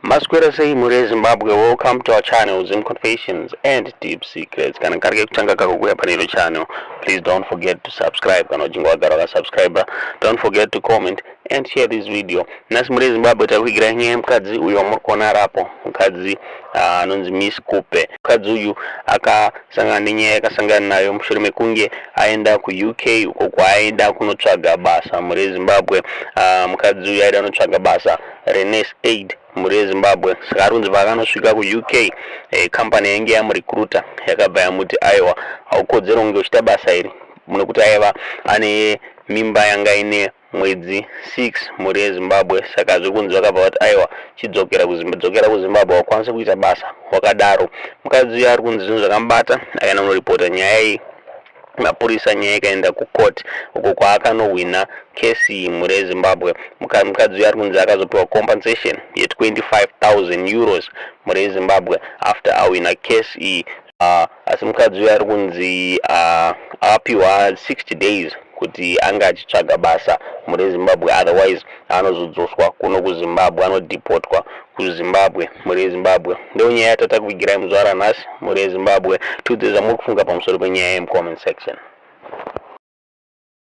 Maswera sei mhuri yeZimbabwe, welcome to our channel, Zim Confessions and Deep Secrets. Kana kari kekutanga kako kuuya pane ino channel, please don't forget to subscribe. Kana uchinge wagara wakasubscribe, don't forget to comment and share this video. Nhasi mhuri yeZimbabwe takuigira nyaya yemukadzi uyo wamuri kuona arapo, mukadzi anonzi Miss Kupe. Mukadzi uyu akasangana nenyaya yakasangana nayo mushure mekunge aenda kuUK, uko kwaaenda kunotsvaga basa. Mhuri yeZimbabwe, mukadzi uyu aida kunotsvaga basa renurse aid, mhuri yeZimbabwe. Saka ari kunzi paakanosvika kuUK, kambani yainge yamurecruita yakabva yamuti, "Aiwa, haukodzero kunge uchiita basa iri," nekuti aiva ane mimba yanga ine mwedzi 6, mhuri yeZimbabwe. Saka zviri kunzi vakabva vati, "Aiwa, chidzokera kudzokera kuZimbabwe, wakwanisa kuita basa wakadaro." Mukadzi uyu ari kunzi zvinhu zvakamubata, akaenda kunoripota nyaya iyi mapurisa, nyaya ikaenda kucourt, uko kwaakanohwina kesi, mhuri yeZimbabwe. Mukadzi uyu ari kunzi akazopiwa compensation ye€25,000, mhuri yeZimbabwe, after awina kesi iyi. Asi mukadzi uyu ari kunzi apiwa 60 days kuti ange achitsvaga basa, mhuri yeZimbabwe, otherwise anozodzoswa kuno kuZimbabwe, anodhipotwa kuZimbabwe, mhuri yeZimbabwe. Ndo nyaya yatatakuvigirai muzuva ranhasi, mhuri yeZimbabwe. Tiudze zvamuri kufunga pamusoro penyaya yemucomment section.